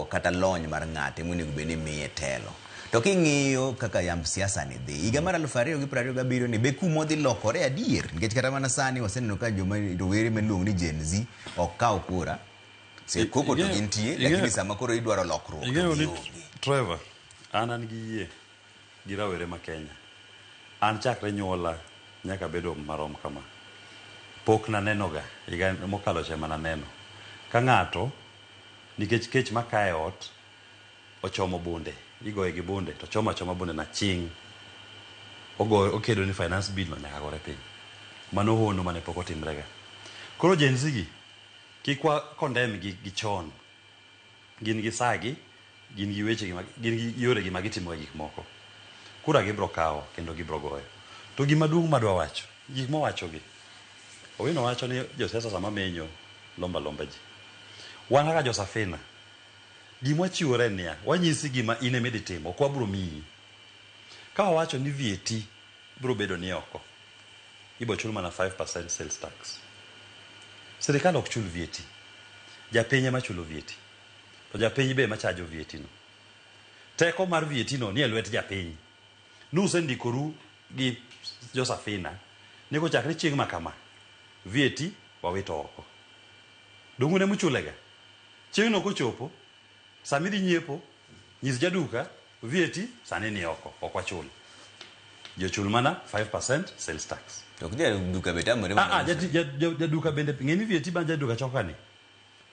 Ndikruok kata lony mar ng'ato ema onego bed ni miye telo. To king'iyo kaka yamb siasa ni dhi, higa mar 2027 ni be kuma odhi lokore adier? Nikech kata mana sani waseneno ka joma rowere miluongo ni Gen Z ok kaw kura. Koko to gintie, lakini sama koro idwaro lokruok to Ing'eyo ni gionge. Trevor, an gi yie gi rawere ma Kenya. An chakre nyuola nyaka bedo marom kama. Pok nanenoga, higa mokalo cha ema naneno. Ka ng'ato, nikech kech makaye e ot, ochomo bunde, igoye gi bunde, to chomo achoma bunde na ching'. Ogoyo, okedo ni finance bill no nyaka gore piny. Mano hono mane pok otimrega. Koro Gen Z gi, kik wa condemn gi gi chon. Gin gi saa gi, gin gi weche gi, gin gi yore gi ma gitimoga gik moko. Kura gibro kawo kendo gibro goyo. To gima duong' madwa wacho, gik mowacho gi, Owino wacho ni josiasa sama menyo lomba lomba ji. Wan kaka jo Safina, gima wachiwore en niya, wanyisi gima in ema idhi timo, ok wabro miyi. Ka wawacho ni VAT bro bedo ni oko, ibo chul mana 5% sales tax. Sirikal ok chul VAT. Japiny ema chulo VAT. To japiny be ema chajo VAT no. Teko mar VAT no nie lwet japiny. Nusendikoru gi jo Safina ni kochakre chieng' ma kama, VAT wawito oko. Donge un ema uchulega? Chieng'no kochopo, sama idhi nyiepo, nyis jaduka VAT sani ni oko, ok wachul. Ji ochul mana 5% sales tax. To ok jaduka be tamore Ah, mana ah, uso. Jaduka bende ng'e ni VAT ma jaduka choko ni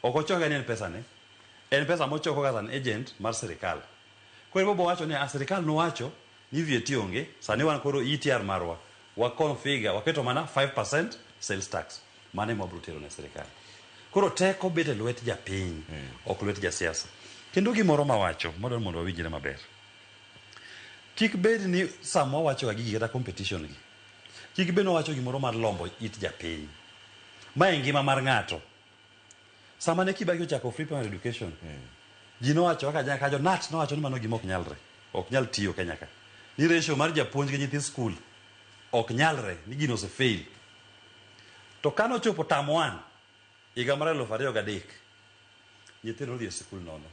ok ochoke ni en pesa ne. En pesa mochoko kaka an agent mar sirikal. Koro bobo wacho ni ah, sirikal nowacho ni VAT onge, sani wan koro ETR marwa wa configure waketo mana 5% sales tax. Mano ema wabiro tero ne sirikal. Koro teko bet e lwet japiny, ok lwet jasiasa. Kendo gimoro mawacho madwaro mondo wawinjre maber. Kik bed ni sama wawacho ga gigi kata competition gi, kik bed ni wawacho gimoro mar lombo it japiny. Ma e ngima mar ng'ato. Sama ne Kibaki ochako free primary education, ji nowacho kaka ka jo KNUT nowacho ni mano gima ok nyalre. Ok nyal tiyo Kenya ka. Ni ratio mar japuonj gi nyithi skul ok nyalre, ni gino ose fail. To kane ochopo term 1 higa mar 2003, nyithindo nodhi e sikul nono.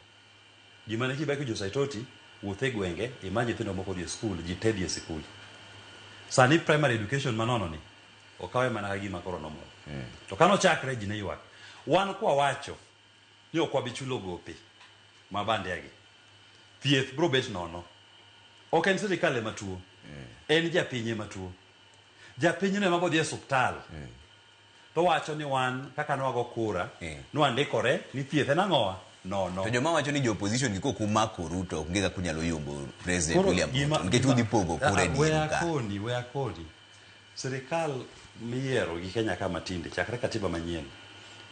Gima ne Kibaki ojiwo Saitoti, wuoth e gwenge, imany nyithindo moko odhi e skul, ji te dhi e sikul. Sani primary education manono ni, okawe mana ka gima koro normal. To kane ochakre ji ne ywak. Wan kwa wacho ni ok wabi chulo gope ma bandia gi. Thieth bro bet nono. Ok en sirikal ema tuo. En japiny ema tuo. Japinyno ema bodhi e osuptal. To wacho ni wan kaka nwago kura, nwandikore ni thieth en ang'owa? Nono. To joma wacho ni jo opposition gi kok umako Ruto ok onge kaka unyalo yombo President Koro William Ruto nikech udhi pogo kura e dieru ka. Wea koni, wea koni. Sirikal miyiero gi Kenya ka matinde chakre katiba manyien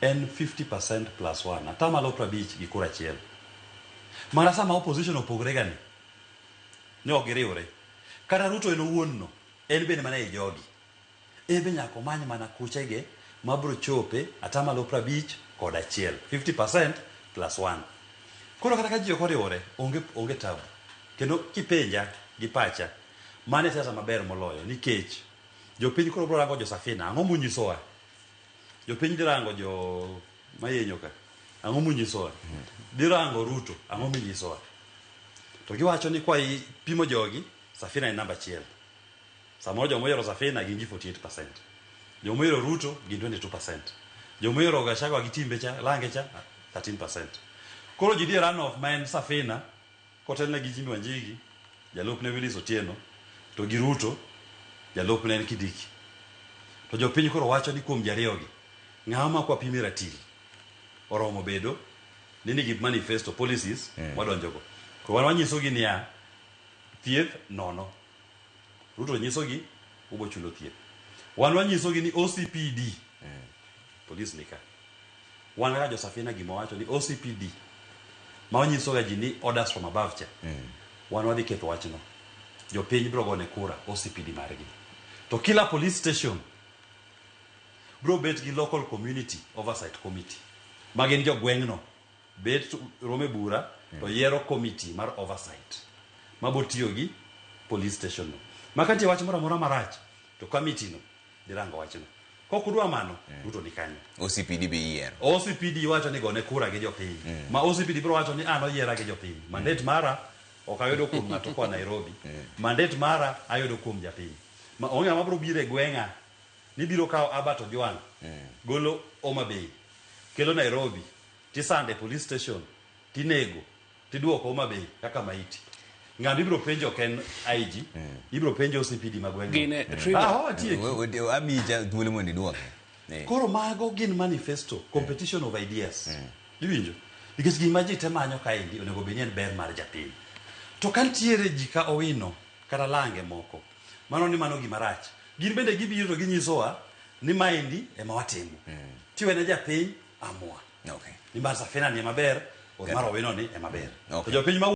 en 50% plus 1, atamalo 50 gi kura achiel. Mana sama opposition opogre ga ni, ni ok giriwre. Kata Ruto en owuon no, en bende mana ei jogi. En be nyaka omany mana kuchege mabro chope atamalo 51, 50% plus 1. Koro kata ka ji ok oriwore, onge, onge tabu. Kendo kipenja gi pacha, mano e siasa maber moloyo nikech jopiny koro bro rango jo Safina, ang'o munyisowa? Jopiny dhi rango jo Mayenyo ka, ang'o munyisowa? Dhi rango Ruto, ang'o minyisowa? To giwacho ni kwa pimo jogi, Safina en namba achiel. Samoro joma oyiero Safina gin ji 48%. Joma oyiero Ruto gin 22%. Joma oyiero Gachagua gi timbe cha, lange cha, 13%. Koro ji dhi e runoff ma en Safina kotelne gi Jimmy Wanjigi, jalupne Willis Otieno, to gi Ruto, jalupne en Kindiki. To jopiny koro wacho ni kuom ji ariyogi, ng'awa ma kwapime ratil oromo bedo ni nigi manifesto policies wadonjogo. Koro wan wanyisogi niya, thieth nono. Ruto nyisogi ubo chulo thieth. Wan wanyisogi ni OCPD, polis ni ka. Wan kaka jo Safina gima wacho ni OCPD ma wanyisoga ji ni orders from above cha. Wan wadhi ketho wachno. Jopiny biro gone kura OCPD margi. To kila police station biro bet gi local community oversight committee ma gin jogweng'no bet rome bura to yiero committee mar oversight mabo tiyo gi police station no. Ma ka nitie wach moro amora marach to committee no dhi rango wachno. Kok udwa mano, Ruto ni kanyo. OCPD be yiero. OCPD wacho ni gone kura gi jopiny. Ma OCPD biro wacho ni an oyiera gi jopiny. Mandate mara ok ayudo kuom ng'ato koa Nairobi. Mandate mara ayudo kuom japiny. Ma onge ng'ama biro biro e gweng'a ni biro kawo Albert Ojwang' golo Homa Bay kelo Nairobi tisande e police station tinego tiduoko Homa Bay kaka maiti. Ng'ama ibiro penjo ok en IG, ibiro penjo OCPD ma gweng'no. Gine, Trina. Ah, owatieki. Amiyi thuolo mondo iduoke. Koro mago gin manifesto, competition of ideas. Iwinjo? Nikech gima ji te manyo kaendi onego bed ni en ber mar japiny. To ka nitiere ji ka Owino kata Lange moko, mano ni mano gima rach. Gin bende gibiro to ginyisowa ni maendi ema watimo. Tiwene japiny amua. Nimar Safina ni ema ber, or mar Owino ni ema ber. To jopiny ma